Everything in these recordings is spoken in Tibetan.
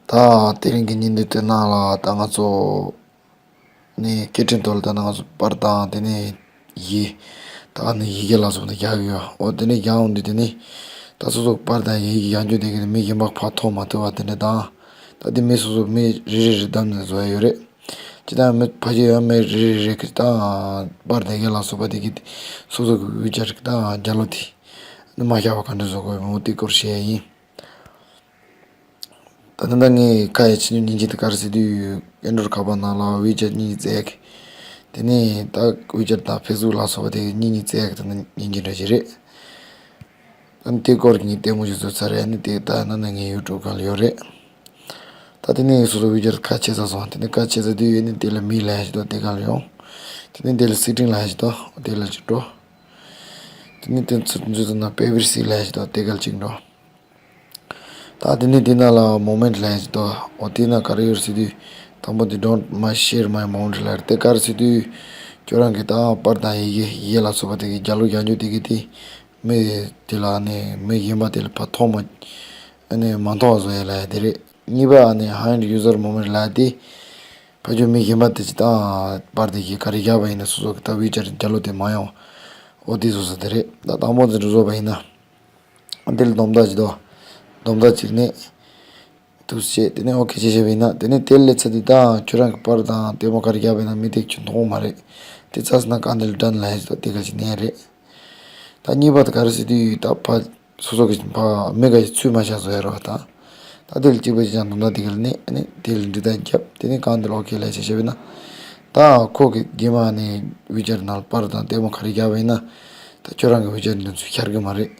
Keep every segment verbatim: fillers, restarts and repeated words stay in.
ད་དེ་རིང་གི་ཉིན་འདི་དེ་ནང་ལ་ད་ང་ཚོ་ནི་སྐད་འཕྲིན་ཐོག་ལ་ད་ང་ཚོ་པར་དང་དེ་ནས་ཡི་ད་ནི་ཡི་གེ་ལ་སོགས་ནས་རྒྱག་གི་ཡོད། འོ་དེ་ནས་རྒྱག་འོང་དུས་དེ་ནས་ད་སོ་སོ་པར་དང་ཡི་གེ་རྒྱག་རྒྱུ་དེ་གི་མི་གཞན་པ་ཕར་ཐོན་མ་ཐུབ་པ་དེ་འདྲ་དང་། ད་དེ་མི་སོ་སོ་མི་རེ་རེ་རེ་བདམས་ནས་བཟོ་ཡ་ཡོད་རེད། ཅི་ད་མི་ཕ་གི་ཡང་མི་རེ་རེ་རེ་གི་ད་པར་དེ་གི་ལ་སོགས་པ་དེ་གི་སོ་སོ་གི་དབུས་ཆ་རིག་ད་རྒྱ་ལོ་དེ་ནི་མ་བཞག་པ་ག་འདྲ་བཟོ་དགོས་མོ་དེ་སྐོར་བཤད་ཡ་ཡིན། ད་ནི་ད་ངས་ཁ་ཡ་ཆེ་ཉུང་སྙིང་རྗེ་དེ་ག་རེ་ཟེར་དུས་ཨེན་ཌོ་རོཌ་ཁ་པར་ནང་ལ་ཝི་ཆེ་ཊི་སྙིང་རྗེ་བཙལ་གི། དེ་ནས་ད་ཝི་ཆེ་ཊི་དང་ཕེ་སི་བུག་ལ་སོགས་པ་དེ་སྙིང་རྗེ་བཙལ་གི་ད་ནི་སྙིང་རྗེ་འདྲ་ཞིག་རེད། ཨ་ནི་དེ་སྐོར་གྱི་ངས་ལྟད་མོ་ཞིག་བཟོས་ཚར་རེད། ཨ་ནི་དེ་ད་ནི་ནི་ངའི་ཡུ་ཊུབ་སྒང་ལ་ཡོད་རེད། ད་དེ་ནས་སོ་སོ་ཝི་ཆེ་ཊི་ཁ་ཕྱེ་ཚར་སོང་། དེ་ནས་ཁ་ཕྱེ་ཚར་དུས་ཨ་ནི་དེ་ལ་མི་ལབ་ཡ་ཞིག་འདུག་དེ་སྒང་ལ་ཡོང་། དེ་ནས་དེ་ལ་སེ་ཊིང་ལབ་ཡ་ཞིག་འདུག་དེ་ལ་ཅིག་འགྲོ། དེ་ནས་དེ་ཚོ་འཛུལ་ཚར་ན་པེ་རའི་ཝེ་སི་ལབ་ཡ་ཞིག་འདུག་དེ་སྒང་ལ་ཅིག་འགྲོ། ད་དེ་ནས་དེ་ནང་ལ་མོ་མེན་ཊི་ལབ་ཡ་ཞིག་འདུག་འོ་དེ་ནང་ག་རེ་ཡོད་ཟེར་དུས་དང་པོ་དེ་don't my share my moment ལབ་རེད། དེ་ག་རེ་ཟེར་དུས་ཁྱོད་རང་གི་ད་པར་དང་ཡི་གེ་ཡི་གེ་ལ་སོགས་པ་དེ་གི་རྒྱ་ལོ་རྒྱག་རྒྱུ་དེ་གི་དེ་མི་དེ་ལ་ནི་མི་གཞན་པ་དེ་ལ་ཕར་ཐོན་མ་ནི་མ་མཐོང་བ་བཟོ་ཡ་ལབ་ཡ་དེ་རེད། གཉིས་པ་ནི་ཧེན་ཌི་ཡུ་ཛར་མོ་མེན་ཊི་ལབ་ཡ་དེ་ཕ་ཆོས་མི་གཞན་པ་དེ་ཅི་ད་པར་དེ་གི་ག་རེ་རྒྱག་པ་ཡིན་ན་སོ་སོ་གི་ད་ཝི་ཆེ་ཊི་རྒྱ་ལོ་དེ་མ་ཡོང་། འོ་དེ་བཟོ་ས་དེ་རེད། ད་དང་པོ་དེ་འདྲ་བཟོ་བ་ཡིན་ན། དེ་ལ་སྡོམ་རྟགས་ཅིག་འདུག་སྡོམ་རྟགས་ཅིག་ནི། འདུག་སེ་བྱས། དེ་ནས་ཨོ་ཁེ་བྱས་བྱས་པ་ཡིན་ན། དེ་ནས་དེ་ལས་ཚར་དུས་ད་ཁྱོད་རང་གི་པར་དང་ལྟད་མོ་ག་རེ་རྒྱག་པ་ཡིན་ན་མི་དེ་ཁྱོད་མཐོང་གི་མ་རེད། དེ་ཚར་སོང་ན་གང་དེ་ལ་ཌན་ལབ་ཡ་ཞིག་འདུག་དེ་ག་ཅིག་ནས་རེད། ད་གཉིས་པ་དེ་ག་རེ་ཟེར་དུས་ད་ཕ་སོ་སོ་གི་ཕ་མི་ག་ཞིག་ཚུད་མ་བཞག་བཟོ་ཡ་རེད་པ་ད། ད་དེ་ལ་གཅིག་པ་གཅིག་རྐྱང་སྡོམ་རྟགས་དེ་ག་ལ་ནས་ཨ་ནི་དེ་ལ་འབྲི་སྟངས་རྒྱབ། དེ་ནས་གང་དེ་ལ་ཨོ་ཁེ་ལབ་བྱས་བྱས་པ་ཡིན་ན། ད་ཁོ་གི་རྗེས་མ་ནས་ཝི་ཆེ་ཊི་ནང་ལ་པར་དང་ལྟད་མོ་ག་རེ་རྒྱག་པ་ཡིན་ན། ད་ཁྱོད་རང་གི་ཝི་ཆེ་ཊི་འདི་ཚོ་ཤར་གི་མ་རེད།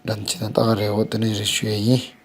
ཌན་བྱས་ན་ད་ག་རེད། འོ་དེ་འདྲ་རེད་ཞུ་ཡ་ཡིན།